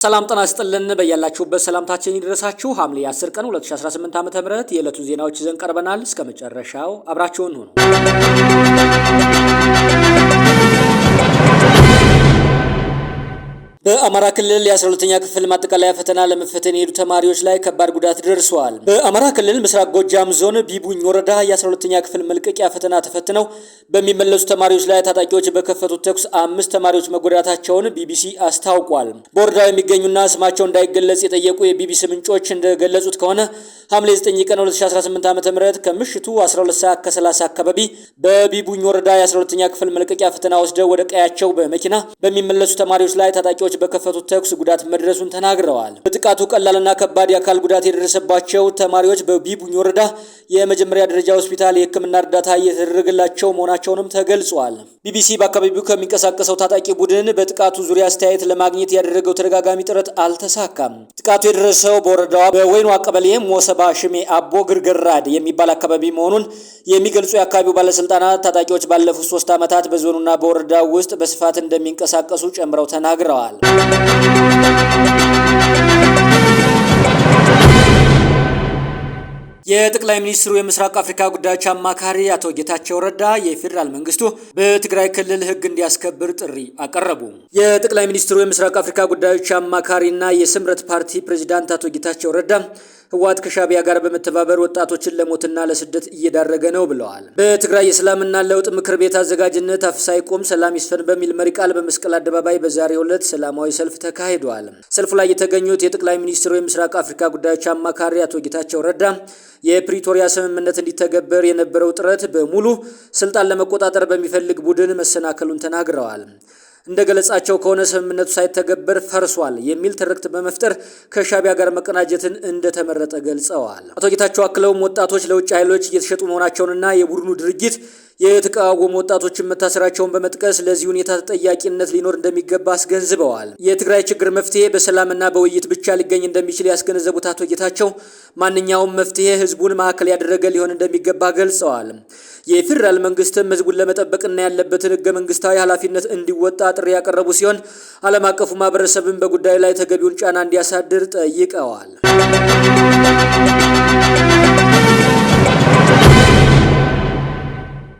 ሰላም ጤና ይስጥልን። በያላችሁበት ሰላምታችን ይድረሳችሁ። ሐምሌ 10 ቀን 2018 ዓ.ም የዕለቱን ዜናዎች ይዘን ቀርበናል። እስከ መጨረሻው አብራችሁን ሁኑ። በአማራ ክልል የ12ኛ ክፍል ማጠቃለያ ፈተና ለመፈተን የሄዱ ተማሪዎች ላይ ከባድ ጉዳት ደርሷል። በአማራ ክልል ምስራቅ ጎጃም ዞን ቢቡኝ ወረዳ የ12ኛ ክፍል መልቀቂያ ፈተና ተፈትነው በሚመለሱ ተማሪዎች ላይ ታጣቂዎች በከፈቱት ተኩስ 5 ተማሪዎች መጎዳታቸውን ቢቢሲ አስታውቋል። በወረዳው የሚገኙና ስማቸው እንዳይገለጽ የጠየቁ የቢቢሲ ምንጮች እንደገለጹት ከሆነ ሐምሌ 9 ቀን 2018 ዓ.ም ከምሽቱ 12 ሰዓት ከ30 አካባቢ በቢቡኝ ወረዳ የ12ኛ ክፍል መልቀቂያ ፈተና ወስደው ወደ ቀያቸው በመኪና በሚመለሱ ተማሪዎች ላይ ታጣቂዎች በከፈቱት ተኩስ ጉዳት መድረሱን ተናግረዋል። በጥቃቱ ቀላልና ከባድ የአካል ጉዳት የደረሰባቸው ተማሪዎች በቢቡኝ ወረዳ የመጀመሪያ ደረጃ ሆስፒታል የሕክምና እርዳታ እየተደረገላቸው መሆናቸውንም ተገልጿል። ቢቢሲ በአካባቢው ከሚንቀሳቀሰው ታጣቂ ቡድን በጥቃቱ ዙሪያ አስተያየት ለማግኘት ያደረገው ተደጋጋሚ ጥረት አልተሳካም። ጥቃቱ የደረሰው በወረዳዋ በወይኗ ቀበሌ ሞሰባ ሽሜ አቦ ግርግራድ የሚባል አካባቢ መሆኑን የሚገልጹ የአካባቢው ባለስልጣናት ታጣቂዎች ባለፉት 3 ዓመታት በዞኑና በወረዳው ውስጥ በስፋት እንደሚንቀሳቀሱ ጨምረው ተናግረዋል። የጠቅላይ ሚኒስትሩ የምስራቅ አፍሪካ ጉዳዮች አማካሪ አቶ ጌታቸው ረዳ የፌዴራል መንግስቱ በትግራይ ክልል ሕግ እንዲያስከብር ጥሪ አቀረቡ። የጠቅላይ ሚኒስትሩ የምስራቅ አፍሪካ ጉዳዮች አማካሪና የስምረት ፓርቲ ፕሬዚዳንት አቶ ጌታቸው ረዳ ህወሓት ከሻዕቢያ ጋር በመተባበር ወጣቶችን ለሞትና ለስደት እየዳረገ ነው ብለዋል። በትግራይ የሰላምና ለውጥ ምክር ቤት አዘጋጅነት አፍሳይ ቁም ሰላም ይስፈን በሚል መሪ ቃል በመስቀል አደባባይ በዛሬው ዕለት ሰላማዊ ሰልፍ ተካሂዷል። ሰልፉ ላይ የተገኙት የጠቅላይ ሚኒስትሩ የምስራቅ አፍሪካ ጉዳዮች አማካሪ አቶ ጌታቸው ረዳ የፕሪቶሪያ ስምምነት እንዲተገበር የነበረው ጥረት በሙሉ ስልጣን ለመቆጣጠር በሚፈልግ ቡድን መሰናከሉን ተናግረዋል። እንደ ገለጻቸው ከሆነ ስምምነቱ ሳይተገበር ፈርሷል የሚል ትርክት በመፍጠር ከሻዕቢያ ጋር መቀናጀትን እንደተመረጠ ገልጸዋል። አቶ ጌታቸው አክለውም ወጣቶች ለውጭ ኃይሎች እየተሸጡ መሆናቸውንና የቡድኑ ድርጊት የተቃወሙ ወጣቶችን መታሰራቸውን በመጥቀስ ለዚህ ሁኔታ ተጠያቂነት ሊኖር እንደሚገባ አስገንዝበዋል። የትግራይ ችግር መፍትሄ በሰላምና በውይይት ብቻ ሊገኝ እንደሚችል ያስገነዘቡት አቶ ጌታቸው ማንኛውም መፍትሄ ህዝቡን ማዕከል ያደረገ ሊሆን እንደሚገባ ገልጸዋል። የፌዴራል መንግስትም ህዝቡን ለመጠበቅና ያለበትን ህገ መንግስታዊ ኃላፊነት እንዲወጣ ጥሪ ያቀረቡ ሲሆን ዓለም አቀፉ ማህበረሰብን በጉዳዩ ላይ ተገቢውን ጫና እንዲያሳድር ጠይቀዋል።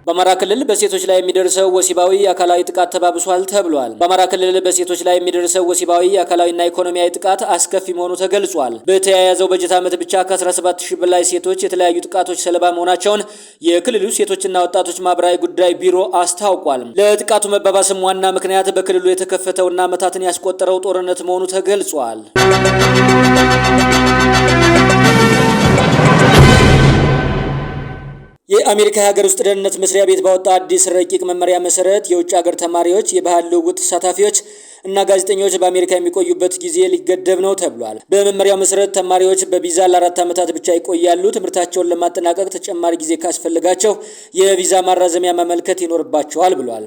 በአማራ ክልል በሴቶች ላይ የሚደርሰው ወሲባዊ አካላዊ ጥቃት ተባብሷል ተብሏል። በአማራ ክልል በሴቶች ላይ የሚደርሰው ወሲባዊ አካላዊና ኢኮኖሚያዊ ጥቃት አስከፊ መሆኑ ተገልጿል። በተያያዘው በጀት ዓመት ብቻ ከ17 ሺህ በላይ ሴቶች የተለያዩ ጥቃቶች ሰለባ መሆናቸውን የክልሉ ሴቶችና ወጣቶች ማህበራዊ ጉዳይ ቢሮ አስታውቋል። ለጥቃቱ መባባስም ዋና ምክንያት በክልሉ የተከፈተውና ዓመታትን ያስቆጠረው ጦርነት መሆኑ ተገልጿል። የአሜሪካ የሀገር ውስጥ ደህንነት መስሪያ ቤት ባወጣ አዲስ ረቂቅ መመሪያ መሰረት የውጭ ሀገር ተማሪዎች፣ የባህል ልውውጥ ተሳታፊዎች እና ጋዜጠኞች በአሜሪካ የሚቆዩበት ጊዜ ሊገደብ ነው ተብሏል። በመመሪያው መሰረት ተማሪዎች በቪዛ ለ4 ዓመታት ብቻ ይቆያሉ። ትምህርታቸውን ለማጠናቀቅ ተጨማሪ ጊዜ ካስፈልጋቸው የቪዛ ማራዘሚያ ማመልከት ይኖርባቸዋል ብሏል።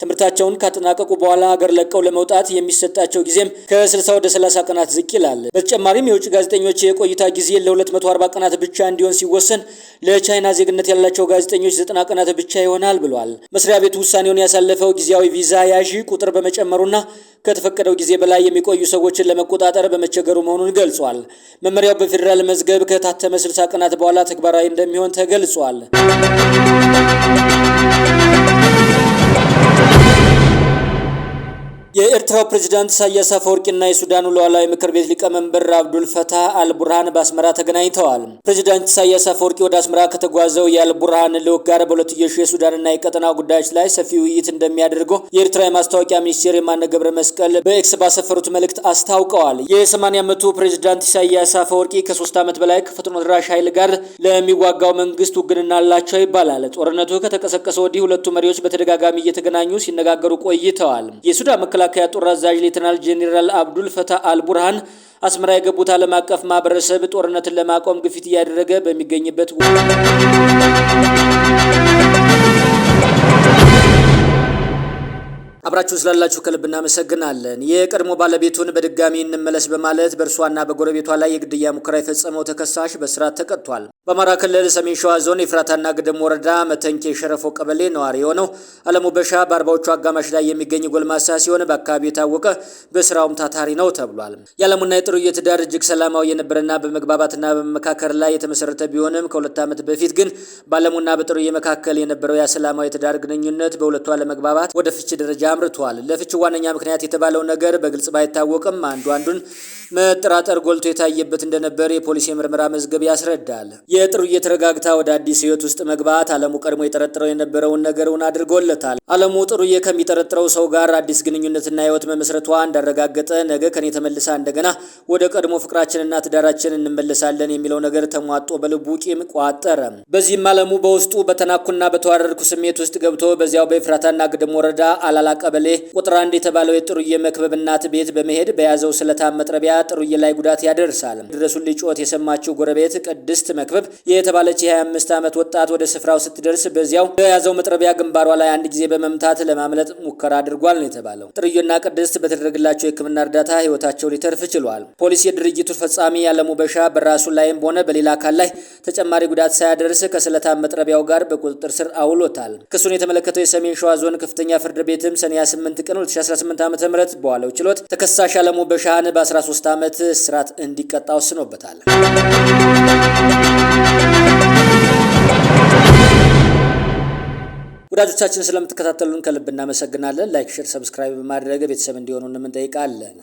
ትምህርታቸውን ካጠናቀቁ በኋላ ሀገር ለቀው ለመውጣት የሚሰጣቸው ጊዜም ከ60 ወደ 30 ቀናት ዝቅ ይላል። በተጨማሪም የውጭ ጋዜጠኞች የቆይታ ጊዜ ለ240 ቀናት ብቻ እንዲሆን ሲወሰን ለቻይና ዜግነት ያላቸው ጋዜጠኞች 90 ቀናት ብቻ ይሆናል ብሏል። መስሪያ ቤቱ ውሳኔውን ያሳለፈው ጊዜያዊ ቪዛ ያዢ ቁጥር በመጨመሩና ከተፈቀደው ጊዜ በላይ የሚቆዩ ሰዎችን ለመቆጣጠር በመቸገሩ መሆኑን ገልጿል። መመሪያው በፌዴራል መዝገብ ከታተመ 60 ቀናት በኋላ ተግባራዊ እንደሚሆን ተገልጿል። የኤርትራው ፕሬዝዳንት ኢሳያስ አፈወርቂና የሱዳኑ ሉዓላዊ ምክር ቤት ሊቀመንበር አብዱል ፈታህ አልቡርሃን በአስመራ ተገናኝተዋል። ፕሬዝዳንት ኢሳያስ አፈወርቂ ወደ አስመራ ከተጓዘው የአልቡርሃን ልዑክ ጋር በሁለትዮሽ የሱዳንና የቀጠናው ጉዳዮች ላይ ሰፊ ውይይት እንደሚያደርጉ የኤርትራ የማስታወቂያ ሚኒስቴር የማነ ገብረ መስቀል በኤክስ ባሰፈሩት መልእክት አስታውቀዋል። የ80 ዓመቱ ፕሬዝዳንት ኢሳያስ አፈወርቂ ከ3 ዓመት በላይ ከፈጥኖ ደራሽ ኃይል ጋር ለሚዋጋው መንግስት ውግንና አላቸው ይባላል። ጦርነቱ ከተቀሰቀሰ ወዲህ ሁለቱ መሪዎች በተደጋጋሚ እየተገናኙ ሲነጋገሩ ቆይተዋል። የሱዳን መከላከያ ጦር አዛዥ ሌተናል ጄኔራል አብዱል ፈታህ አልቡርሃን አስመራ የገቡት ዓለም አቀፍ ማህበረሰብ ጦርነትን ለማቆም ግፊት እያደረገ በሚገኝበት አብራችሁ ስላላችሁ ከልብ እናመሰግናለን። የቀድሞ ባለቤቱን በድጋሚ እንመለስ በማለት በእርሷና በጎረቤቷ ላይ የግድያ ሙከራ የፈጸመው ተከሳሽ በእስራት ተቀጥቷል። በአማራ ክልል ሰሜን ሸዋ ዞን ኤፍራታና ግድም ወረዳ መተንኬ ሸረፎ ቀበሌ ነዋሪ የሆነው አለሙ በሻ በ40ዎቹ አጋማሽ ላይ የሚገኝ ጎልማሳ ሲሆን በአካባቢው የታወቀ በስራውም ታታሪ ነው ተብሏል። የአለሙና የጥሩዬ ትዳር እጅግ ሰላማዊ የነበረና በመግባባትና በመመካከር ላይ የተመሰረተ ቢሆንም ከ2 ዓመት በፊት ግን በአለሙና በጥሩዬ መካከል የነበረው ያ ሰላማዊ የትዳር ግንኙነት በሁለቱ አለመግባባት ወደ ፍቺ ደረጃ አምርቷል። ለፍቺ ዋነኛ ምክንያት የተባለው ነገር በግልጽ ባይታወቅም አንዱ አንዱን መጠራጠር ጎልቶ የታየበት እንደነበር የፖሊስ የምርመራ መዝገብ ያስረዳል። የጥሩዬ ተረጋግታ ወደ አዲስ ህይወት ውስጥ መግባት አለሙ ቀድሞ የጠረጠረው የነበረውን ነገር እውን አድርጎለታል። አለሙ ጥሩዬ ከሚጠረጥረው ሰው ጋር አዲስ ግንኙነትና ህይወት መመስረቷ እንዳረጋገጠ ነገ ከኔ ተመልሳ እንደገና ወደ ቀድሞ ፍቅራችንና ትዳራችን እንመለሳለን የሚለው ነገር ተሟጦ በልቡ ቂም ቋጠረ። በዚህም አለሙ በውስጡ በተናኩና በተዋረድኩ ስሜት ውስጥ ገብቶ በዚያው በኤፍራታና ግድም ወረዳ አላላ ቀበሌ ቁጥር 1 የተባለው የጥሩዬ መክበብ እናት ቤት በመሄድ በያዘው ስለታም መጥረቢያ ጥሩዬ ላይ ጉዳት ያደርሳል። ድረሱልኝ ጩኸት የሰማችው ጎረቤት ቅድስት መክበብ የተባለች የ25 ዓመት ወጣት ወደ ስፍራው ስትደርስ በዚያው በያዘው መጥረቢያ ግንባሯ ላይ አንድ ጊዜ በመምታት ለማምለጥ ሙከራ አድርጓል ነው የተባለው። ጥሩዬና ቅድስት በተደረገላቸው የሕክምና እርዳታ ህይወታቸው ሊተርፍ ችሏል። ፖሊስ የድርጊቱ ፈጻሚ ያለሙ በሻ በራሱ ላይም ሆነ በሌላ አካል ላይ ተጨማሪ ጉዳት ሳያደርስ ከስለታም መጥረቢያው ጋር በቁጥጥር ስር አውሎታል። ክሱን የተመለከተው የሰሜን ሸዋ ዞን ከፍተኛ ፍርድ ቤትም ሰኔ 28 ቀን 2018 ዓ.ም በዋለው ችሎት ተከሳሽ አለሙ በሻህን በ13 ዓመት እስራት እንዲቀጣ ወስኖበታል። ወዳጆቻችን ስለምትከታተሉን ከልብ እናመሰግናለን። Like፣ share፣ subscribe በማድረግ ቤተሰብ እንዲሆኑ እንጠይቃለን።